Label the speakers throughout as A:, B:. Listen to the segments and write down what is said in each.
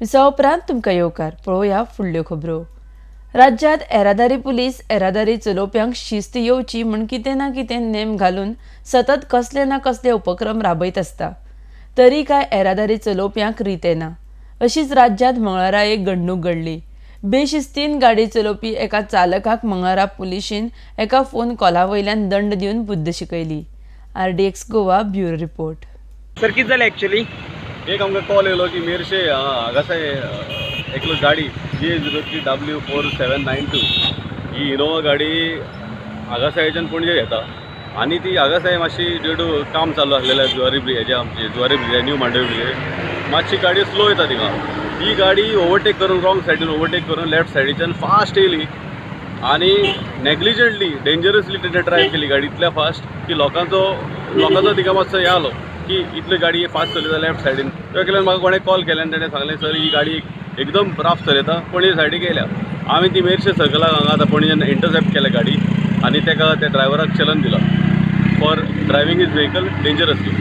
A: विसवा उपरांत तुमकां येवकार. पळोवया फुडल्यो खबरो. राज्यांत येरादारी पुलीस येरादारी चलोवप्यांक शिस्त येवची म्हूण कितें ना कितें नेम घालून सतत कसले ना कसले उपक्रम राबयत आसता, तरी काय येरादारी चलोवप्यांक रीत येना. अशीच राज्यांत मंगळारा एक घडणूक घडली. बेशिस्तीन गाडी चलोवपी एका चालकाक मंगळारा पुलिशेन एका फोन कॉला वयल्यान दंड दिवन बुद्द शिकयली. RDX Goa bureau report.
B: Sir, कितें जालें एक्चुअली?
C: एक आमकां कॉल येयलो की मेरशे हांगासर एकलो गाडी GA 03 W 4792 ही इनोवा गाडी आगासायच्यान पणजे येता आनी ती आगासाय मातशी ड्यू टू काम चालू आसलेलें जुवारी ब्रिज हेजे, आमची Zuari bridge, new Mandovi bridge, मातशी गाडी स्लो येता थिंगा. ही गाडी ओवरटेक करून, रॉंग सायडीन ओवरटेक करून लेफ्ट सायडीच्यान फास्ट येयली आनी नेग्लिजंटली, डेंजरसली तेणें ड्रायव केली गाडी इतल्या फास्ट की लोकांचो तिका मातसो हें जालो की इतली गाडी फास्ट चलयता लेफ्ट सायडीन. त्या केल्यान म्हाका कोणें कॉल केलें आनी तेणें सांगलें, सर, ही गाडी एकदम राफ चलयता, पणजे सायडीक येयल्या. आमी ती मेरशे सर्कलाक हांगा आतां पणजेन इंटरसेप्ट केल्या गाडी आनी तेका, त्या ड्रायव्हराक चलन दिला for driving his vehicle dangerously.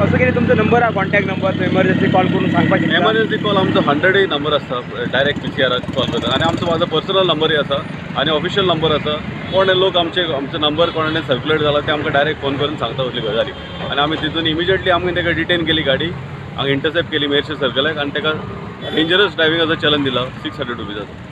B: असो कितें तुमचो नंबर आहा, कॉन्टॅक्ट नंबर, एमर्जन्सी कॉल करून सांगपाक शकता?
C: एमर्जन्सी कॉल आमचो 100 नंबर आसता, डायरेक्ट पीसीआराक कॉल करता आनी आमचो म्हाजो पर्सनल नंबरूय आसा आनी ऑफिशियल नंबर आसा. कोण लोक आमचे आमचो नंबर कोणाने सर्क्युलेट जाला, ते आमकां डायरेक्ट फोन करून सांगता असली गजाली आनी आमी तितून इमिजिएटली आमी ताका डिटेन केली, गाडी हांगा इंटरसेप्ट केली मेरशे सर्कलाक आनी ताका डेंजरस ड्रायविंगाचो चलन दिला 600 रुपीजाचो.